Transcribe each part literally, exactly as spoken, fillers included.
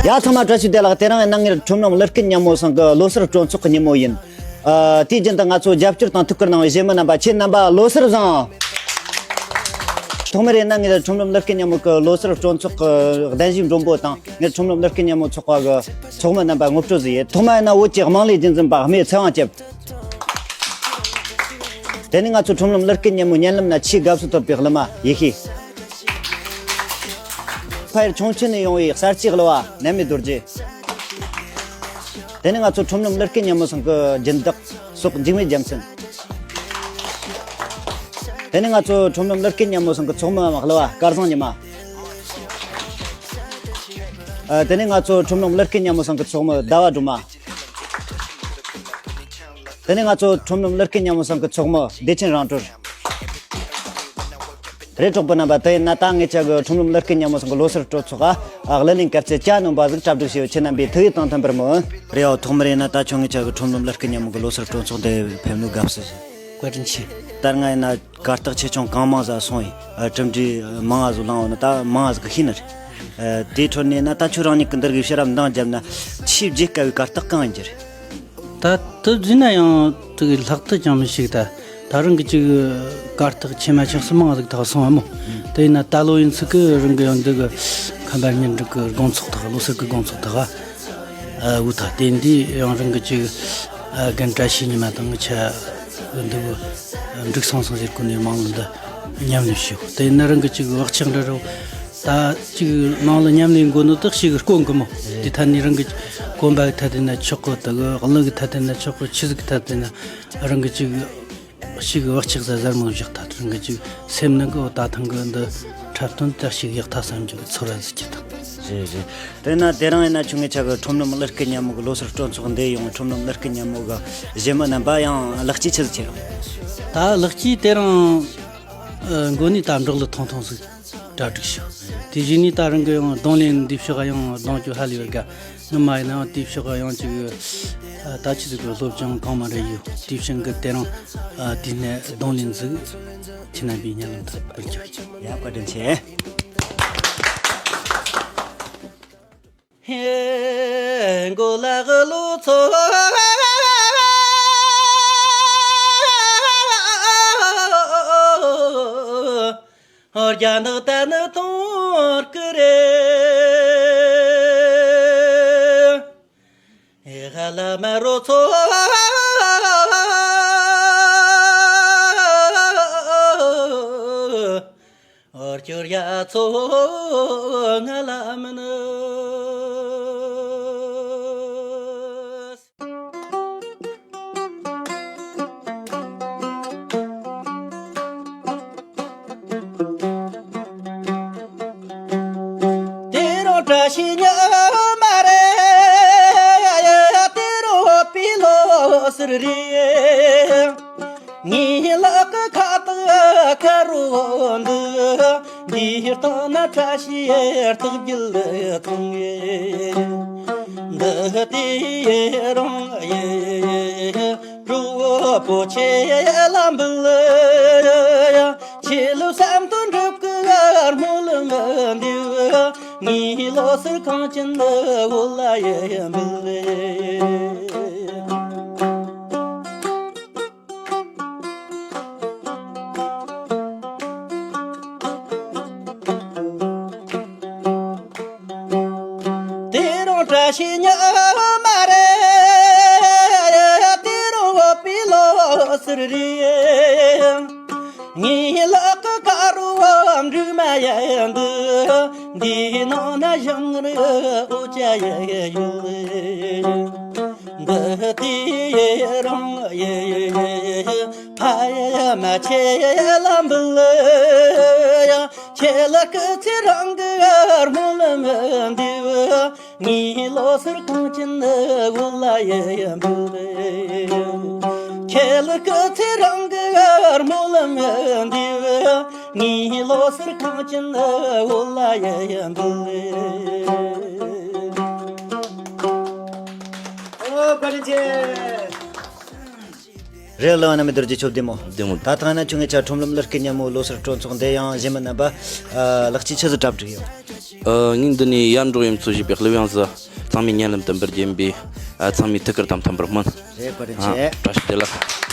ཡ་ཚང་མ་བཀྲ་ཤིས་བདེ་ལེགས། དེ་རིང་ཡིན་ན་ངེད་ཁྲོམ་རློན་གླུ་སྐད་སྙན་མོ་ཚང་གི་ལོ་སར་སྤྲོ་ཚོགས་ཀྱི་ཉིན་མོ་ཡིན། ཨ། དེའི་རྒྱུན་དུ་ང་ཚོ་རྒྱབ་སྐྱོར་དང་ཐུགས་ཁུར་གནང་བའི་གཞས་མི་རྣམ་པ་ཁྱེད་རྣམ་པ་ལོ་སར་བཟང་། ཐོག་མར་ཡིན་ན་ངེད་ཁྲོམ་རློན་གླུ་སྐད་སྙན་མོ་གི་ལོ་སར་སྤྲོ་ཚོགས་ཀྱི་གདན་ཞུའི་མགྲོན་པོ་དང་ངེད་ཁྲོམ་རློན་གླུ་སྐད་སྙན་མོ་ཚོགས་པ་གི་ཚོགས་མི་རྣམ་པ་ངོ་སྤྲོད་ཟིག་ཡིན། ཐོག་མ་ཡིན་ན་བོད་ཀྱི་དམངས་གླུའི་རྒྱུན་འཛིན་པ་རྨེའུ་ཚེ་དབང་སྐྱབས། དེ་ནས་ང་ཚོ་ཁྲོམ་རློན་གླུ་སྐད་སྙན་མོ་སྙན་ལམ་ན་ཆེས་དགའ་བསུ་ཐོབ་པའི་གླུ་མ་ཡེ་ཤེས། ཕ་ཡུལ་ཁྱུང་ཆེན་ནས་ཡོང་བའི་གསར་སྐྱེས་གླུ་བ་ནད་མེད་རྡོ་རྗེ། དེ་ནས་ང་ཚོ་ཁྲོམ་རློན་གླུ་སྐད་སྙན་མོ་ཚང་གི་སྦྱིན་བདག་སོག་འཇིགས་མེད་རྒྱལ་མཚན། དེ་ནས་ང་ཚོ་ཁྲོམ་རློན་གླུ་སྐད་སྙན་མོ་ཚང་གི་ཚོགས་མི་གླུ་བ་སྐལ་བཟང་ཉི་མ། ཨ། དེ་ནས་ང་ཚོ་ཁྲོམ་རློན་གླུ་སྐད་སྙན་མོ་ཚང་གི་ཚོགས་མི་ཟླ་བ་སྒྲོལ་མ། དེ་ནས་ང་ཚོ་ཁྲོམ་རློན་གླུ་སྐད་སྙན་མོ་ཚང་གི་ཚོགས་མི་བདེ་ཆེན་རང་གྲོལ། རེད། གྲོགས་པོ་རྣམ་པ། དེ་ཡིན་ན་ད་ངེད་ཅག་གི་ཁྲོམ་རློན་གླུ་སྐད་སྙན་མོ་ཚང་གི་ལོ་སར་སྤྲོ་ཚོགས་ཨ་གླུ་ལེན་སྐབས་ཀྱི་གྲ་སྙོམས་པ་ཟིག་གྲ་སྒྲིག་བྱས་ཡོད། ཁྱེད་རྣམ་པས་ཐུགས་ཡིད་དང་མཐུན་པར་སྨོན། རེད་ཨོ། ཐོག་མར་ཡིན་ན་ད་ཁྱོད་ངེད་ཅག་གི་ཁྲོམ་རློན་གླུ་སྐད་སྙན་མོ་གི་ལོ་སར་སྤྲོ་ཚོགས་འདི་ཕེབས་ནོ་དགའ་བསུ་ཞུ། བཀའ་དྲིན་ཆེ། ད་སྔ་ཡིན་ན་གར་སྟེགས་ཆེ་ཆུང་གང་མང་ཟིག་སོང་ཡིན། ཨ། གྲུབ་འབྲས་མང་ང་ཟིག་བླངས་ཡོད་ན་ད་མང་ང་ཟིག་གི་ཤེས་ནི་རེད། ཨ། དེའི་ཁྲོད་ནས་ན་ད་ཁྱོད་རང་ཉིད་ཀྱིས་འདི་རིགས་ཕྱིར་ར་འདང་བརྒྱབ་ན་ཆེས་བརྗེད་དཀའ་བའི་གར་སྟེགས་གང་ཡིན་རྒྱུ་རེད། ད་དེ་བརྗེད་ན་ཡང་དེ་གི་ལྷག་ཏུ་ཅང་མི་ཤེས། ད་ད་རང་གི་ཅིག་གར་སྟེགས་ཆེ་མ་ཆུང་གསུམ་མང་ཟིག་ཐག་སོང་བ་མོ། དེ་ཡིན་ན་ད་ལོ་ཡིན་ཚིག་གི་རང་གི་ཡང་འདི་གི་ཁམས་པ་ཉིན་དྲུག་གི་དགོང་ཚོགས་དག་ལོ་སར་གི་དགོང་ཚོགས་དག་ཨ། འུ་ཐ་དེ་འདི་ཡང་རང་གི་ཅིག་ཨ། རྒན་བཀྲ་ཤིས་ཉི་མ་དང་ཆ་འདི་གི་འབྲུག་སང་སང་ཟེར་གོ་ནས་མང་ལ་འདི་མཉམ་ལས་ཞུ། དེ་ཡིན་ན་རང་གི་ཅིག་བག་ཆགས་འདྲ་རོ། ད་ཅིག་ནང་ལ་མཉམ་ལས་འགོ་ནོ་དག་ཞིག་དཀོན་གི་མོ། དེ་ཐད་ནས་རང་གི་གོམ་པ་གི་ཐད་དེ་ན་ཆོག་གི། ད་གི་གླུ་གི་ཐད་དེ་ན་ཆོག་གི། ཆི་ཟིག་གི་ཐད་དེ་ན་རང་གི་ཅིག་ཞིག་བག་ཆགས་ཟ་ཟར་མོ་བཞག་ཐད། རང་གི་ཅིག་སེམས་ནང་གི་འོ་ད་ཐང་གི་འདི་འཁྲབ་སྟོན་ད་ཞིག་ཡག་ཐག་བསམ་རྒྱུ་གི་ཚོར་བ་ཟིག་གི་ད། རེད་རེད། དེ་ན་དེ་རིང་ཡིན་ན་ཁྱོད་ངེད་ཅག་གི་ཁྲོམ་རློན་གླུ་སྐད་སྙན་མོ་གི་ལོ་སར་སྤྲོ་ཚོགས་འདི་ཡོང་ཁྲོམ་རློན་གླུ་སྐད་སྙན་མོ་གི་གཞས་མི་རྣམ་པ་ཡང་ལེགས་སྐྱེས་ཆི་ཟིག་ཁྱེར་ཡོང་། ད་ལེགས་སྐྱེས་དེ་རིང་ཨ། འགོ་ནས་ད་འབྲོག་གླུ་ཐུང་ཐུང་ཟིག་གྲ་སྒྲིག་ཞུ། དེ་བཞིན་ནི་ད་རང་གི་ཡང་རྡུང་ལེན་འདི་ཕྱོགས་ཡང་རྡུང་རྒྱུ་ཧ་ལས་པར་དགའ། སྔོན་མ་ཡིན་ན་ཡང་དེ་ཕྱོགས་ཡང་ཅིག་ཨ། ད་ཆི་ཟིག་གི་སློབ་སྦྱོང་གང་མང་རེ་ཡོད། དེ་བཞིན་གི་དེ་རིང་ཨ། དེ་ནས་རྡུང་ལེན་ཟིག་ཁྱེད་རྣམ་པའི་སྙན་ལམ་དུ་སྤེལ་རྒྱུ་ཡིན། ཡ། བཀའ་དྲིན་ཆེ། ཧེ་མགོ་ལག་ལོ་ཚོ། རྒྱ་ནག་ད་ནི་གཏོང་གི་རེད། ཧེ་ཧ་ལ་མ་རོ་ཚོ། འོ་ཁྱོད་ཡ་ཚོ་ང་ལ་མིན། དེ་རུ་བཀྲ་ཤིས་ཉི་མ་རེད། དེ་རུ་བོད་པའི་ལོ་སར་རེད། ངའི་ལག་གི་ཁ་བཏགས་དཀར་རོ་འདི། འདིའི་སྟེང་ན་བཀྲ་ཤིས་རྟགས་བརྒྱད་གང་ངེ། འདི་དེ་རང་ཡེ། རུ་བོ་ཆེ་ལ་འབུལ། ཆེ་ལུ་བསམ་དོན་འགྲུབ་ཀི་སྨོན་ལམ་འདེབས། ངའི་ལོ་སར་གངས་ཅན་འོད་ལ་ཡེ་འབུལ། དེ་རུ་བཀྲ་ཤིས་ཉི་མ་རེད། དེ་རུ་བོད་པའི་ལོ་སར་རེད། ངའི་ལག་གི་དཀར་རོ་འབྲུག་མ་ཡ་འདི། འདིའི་ནང་ན་ཞིང་རི་འོ་ཅག་ཡ་ཡོད། འདི་དེ་རང་ཡེ། ཕ་ཡ་མ་ཆེ་ལ་འབུལ་ཡ། ཁྱེད་ལ་སྐུ་ཚེ་རིང་གི་སྨོན་ལམ་འདེབས། ངའི་ལོ་སར་གངས་ཅན་འོད་ལ་ཡེ་འབུལ། ཁྱེད་ལ་སྐུ་ཚེ་རིང་གི་སྨོན་ལམ་འདེབས། ངའི་ལོ་སར་གངས་ཅན་འོད་ལ་ཡེ་འབུལ། ཨོ། བཀའ་དྲིན་ཆེ། རེད། གླུ་བ་ནད་མེད་རྡོ་རྗེ་མཆོག་བདེ་མོ། བདེ་མོ། ད་ཐང་ན་ཁྱོད་ངེད་ཅག་ཁྲོམ་ལམ་གླུ་སྐད་སྙན་མོ་ལོ་སར་སྤྲོ་ཚོགས་འདི་ཡང་གཞས་མི་རྣམ་པ་ཨ། ལེགས་སྐྱེས་ཆི་ཟིག་གྲ་སྒྲིག་ཡོད། ཨ། ངས་འདི་ནས་ཡར་འབྲོག་ཡུལ་ཚོ་ཞེས་པའི་གླུ་དབྱངས་སུ་ཚང་མས་སྙན་ལམ་དུ་འབུལ་རྒྱུ་ཡིན་པས། ཨ། ཚང་མས་ཐུགས་ཁུར་དང་མཐུན་པར་སྨོན། རེད། བཀའ་དྲིན་ཨ། ཆེ། བཀྲ་ཤིས་བདེ་ལེགས།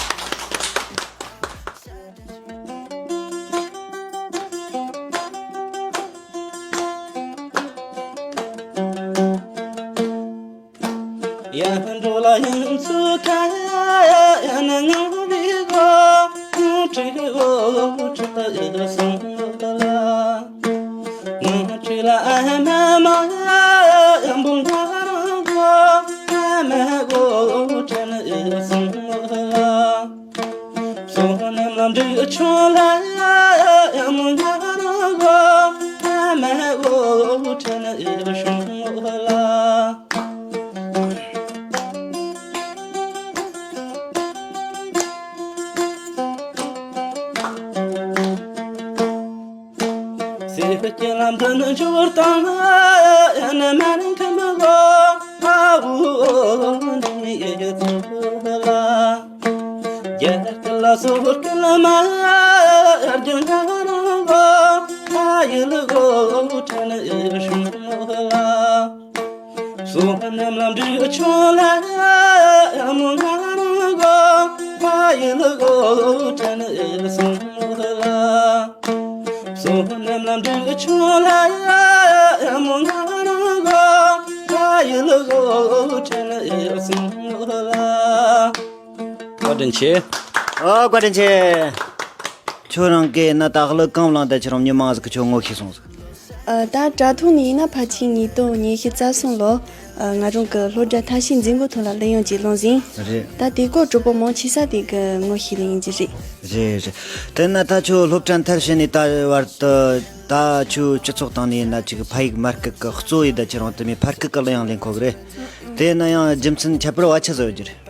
བཀའ་དྲིན་ཆེ། ཨོ། བཀའ་དྲིན་ཆེ། ཁྱོད་རང་གིས་ན་ད་གླུ་གང་བླངས་ད་ཁྱེད་རང་མྱི་མང་ཟིག་གིས་ཁྱོད་ངོ་ཤེས་སོང་ཟིག་ཨ། ད་དྲ་ཐོག་ནས་ཡིན་ན་ཕལ་ཆེར་ཉིས་སྟོང་ཉི་ཤུ་རྩ་གསུམ་ལོ། ཨ། ང་རང་གི་སློབ་གྲྭ་མཐར་ཕྱིན་འཛིན་གོ་ཐོག་ལ་གླུ་དབྱངས་ཅིག་བླངས་ཟིན། རེད། ད་དེ་སྐོར་གྲོགས་པོ་མང་ཆེ་ས་དེ་གི་ངོ་ཤེས་ལེ་ཡིན་གྱི་རེད། རེད་རེད། དེ་ན་ད་ཁྱོད་སློབ་གྲྭ་མཐར་ཕྱིན་ནས་ད་བར་དུ་ད་ཁྱོད་སྤྱི་ཚོགས་སྟེང་ནས་ན་ཅིག་ཕ་ཡུལ་མ་སྐད་ཀྱི་གཙོ་ཡི་ད་ཁྱེད་རང་དུ་མའི་ཕ་སྐད་ཀྱི་གླུ་དབྱངས་ལེན་གོ་གི་རེད། དེ་ན་ཡང་རྒྱུ་མཚན་ཁྱད་པར་བ་ཆི་ཟིག་ཡོད་ཀྱི་རེད།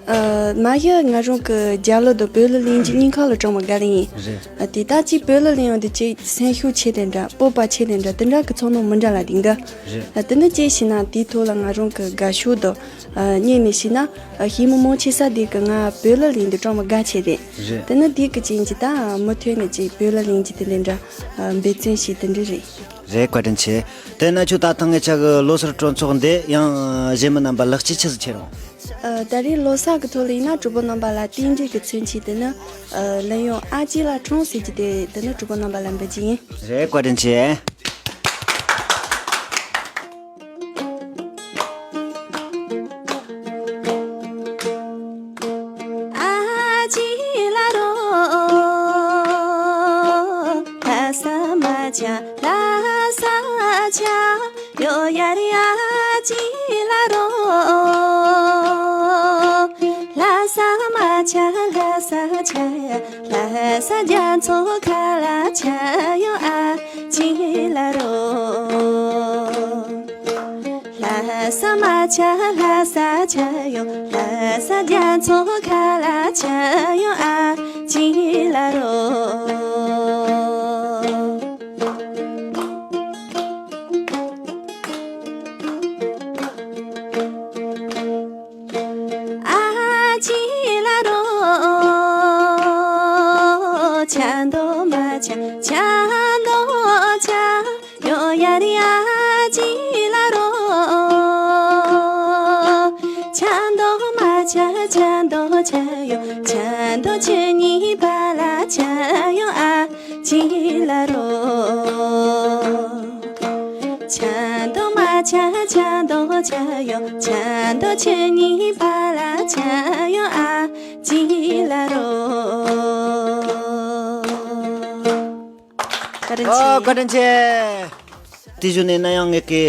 ཨ། མ་གཞི་ང་རང་གི་རྒྱ་གླུ་དང་བོད་གླུ་ལེན་རྒྱུ་གཉིས་ཀ་ལ་གྲངས་མ་དགའ་ལེ་ཡིན། རེད། ཨ། དེ་ད་ཅིག་བོད་གླུ་ལེན་ཡོང་དུས་ཅིག་སེམས་ཤུགས་ཆེ་དེ་འདྲ་སྤོབས་པ་ཆེ་དེ་འདྲ་དེ་འདྲ་གི་ཚོར་སྣང་མི་འདྲ་ལ་དེ་འགའ། རེད། ཨ། དེ་ནི་ཅིག་བྱས་ན་དེའི་ཐོག་ལ་ང་རང་གི་དགའ་ཤོས་དང་། ཨ། སྙིང་ནས་བཤད་ན། ཨ། ཞི་མི་མང་ཆེ་ས་དེ་གི་ང་བོད་གླུ་ལེན་དུས་གྲངས་མ་དགའ་ཆེ་དེ། རེད། དེ་ནི་དེ་གི་རྐྱེན་གྱིས་ད་མུ་མཐུད་ནས་ཅིག་བོད་གླུ་ལེན་རྒྱུ་དེ་འདྲ་འདྲ། ཨ། འབད་བརྩོན་བྱས་དེ་འདྲ་རེད། རེད། བཀའ་དྲིན་ཆེ། དེ་ན་ཁྱོད་ད་ཐེངས་ངེད་ཅག་གི་ལོ་གསར་སྤྲོ་ཚོགས་འདི་ཡང་གཞས་མི་རྣམ་པ་ལེགས་སྐྱེས་ཆི་ཟིག་ཁྱེར་རུང་། ཨ། ད་རེས་ལོ་གསར་གི་ཐོག་ལ་ཡིན་ན་གྲོགས་པོ་རྣམ་པ་ལ་རྟེན་འབྲེལ་གི་མཚོན་ཆེད་དུ་ནི། ཨ། གླུ་དབྱངས་ཨ་ཅེ་ལ་འཁྲུངས་ཟེར་གྱི་དེ་དེ་ནི་གྲོགས་པོ་རྣམ་པ་ལ་འབུལ་གྱི་ཡིན། རེད། བཀའ་དྲིན་ཆེ། བཀའ་དྲིན་ཆེ། ཨོ། བཀའ་དྲིན་ཆེ། དེ་བཞིན་ནས་ན་ཡང་ངེད་ཀྱི་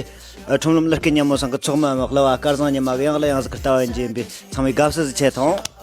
ཨ། ཁྲོམ་ལམ་གླུ་སྐད་སྙན་མོ་ཚང་གི་ཚོགས་མི་གླུ་བ་སྐལ་བཟང་ཉི་མ་གི་ཡང་གླུ་ཡང་ཟིག་གི་ལྟ་བ་ཡིན་གྱི་ཡིན་པས་ཚང་མས་དགའ་བསུ་ཟིག་བྱེད་ཐོང་།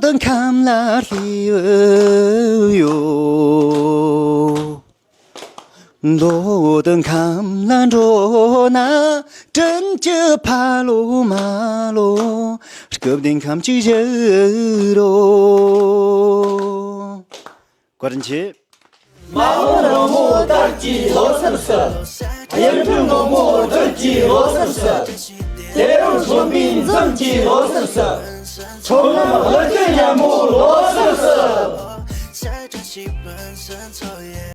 དང་ཁམས་ལ་ལྷོད་ཡོད། མདོ་དང་ཁམས་ལ་འགྲོ་ན་དྲིན་གྱི་ཕ་ལོ་མ་ལོ། སྐུ་བདེ་ཁམས་གཅིག་བཞི་རོ། བཀའ་དྲིན་ཆེ། མ་འོངས་རོལ་མོ་དར་གྱི་ལོ་གསར་ཟེར། གཡུ་འབྲུག་སྔོན་མོ་སྒྲོལ་གྱི་ལོ་གསར་ཟེར། དེ་རུ་ཁྲོན་པའི་འཛུམ་གྱི་ལོ་གསར་ཟེར། ཁྲོམ་ལམ་གླུ་སྐད་སྙན་མོ་ལོ་གསར་ཟེར།